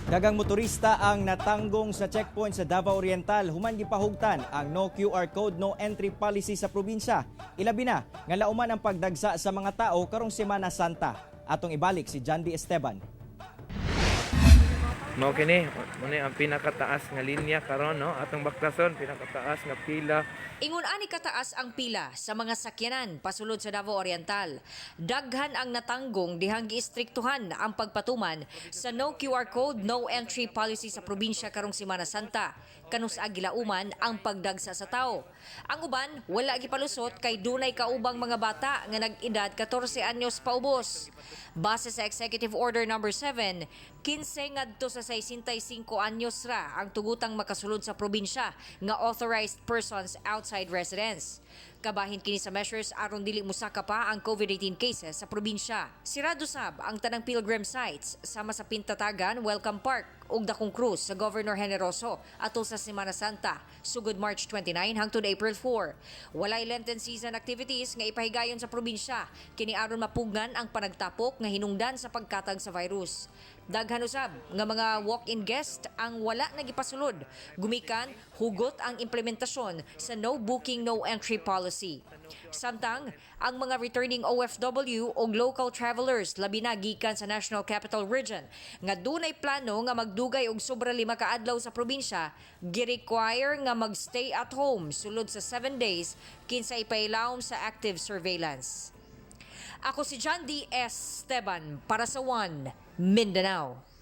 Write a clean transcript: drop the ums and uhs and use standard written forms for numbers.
Daghang motorista ang natanggong sa checkpoint sa Davao Oriental human gipahugtan ang no QR code, no entry policy sa probinsya. Ilabi na nga lauman ang pagdagsa sa mga tao karong Semana Santa. Atong ibalik si John D. Esteban. Mao kini, mao ni ang pinakataas nga linya karon, no, atong baktason, pinakataas nga pila. Ingon ani kataas ang pila sa mga sakyanan pasulod sa Davao Oriental. Daghan ang natanggong dihang giistriktuhan ang pagpatuman sa no QR code, no entry policy sa probinsya karong Semana Santa. Kanus-a gilauman ang pagdagsa sa tao. Ang uban wala gipalusot kay dunay kaubang mga bata nga nag-edad 14 anyos paubos. Base sa Executive Order number 7, 15 ngadto sa 65 anyos ra ang tugutang makasulod sa probinsya nga authorized persons outside residence. Kabahin kini sa measures aron dili musaka pa ang COVID-19 cases sa probinsya. Sirado sab ang tanang pilgrim sites sama sa Pintatagan, Welcome Park ug Dakong Krus sa Governor Generoso atol sa Semana Santa sugod March 29 hangtod April 4. Walay Lenten season activities nga ipahigayon sa probinsya kini aron mapugnan ang panagtapok nga hinungdan sa pagkatag sa virus. Daghan usab nga mga walk-in guest ang wala nagipasulod gumikan hugot ang implementasyon sa no booking, no entry policy. Samtang ang mga returning OFW o local travelers, labi na gikan sa National Capital Region, nga dunay plano nga magdugay og sobra 5 ka adlaw sa probinsya, gi-require nga magstay at home sulod sa 7 days kinsa ipailawom sa active surveillance. Ako si John D. S. Esteban para sa One Mindanao.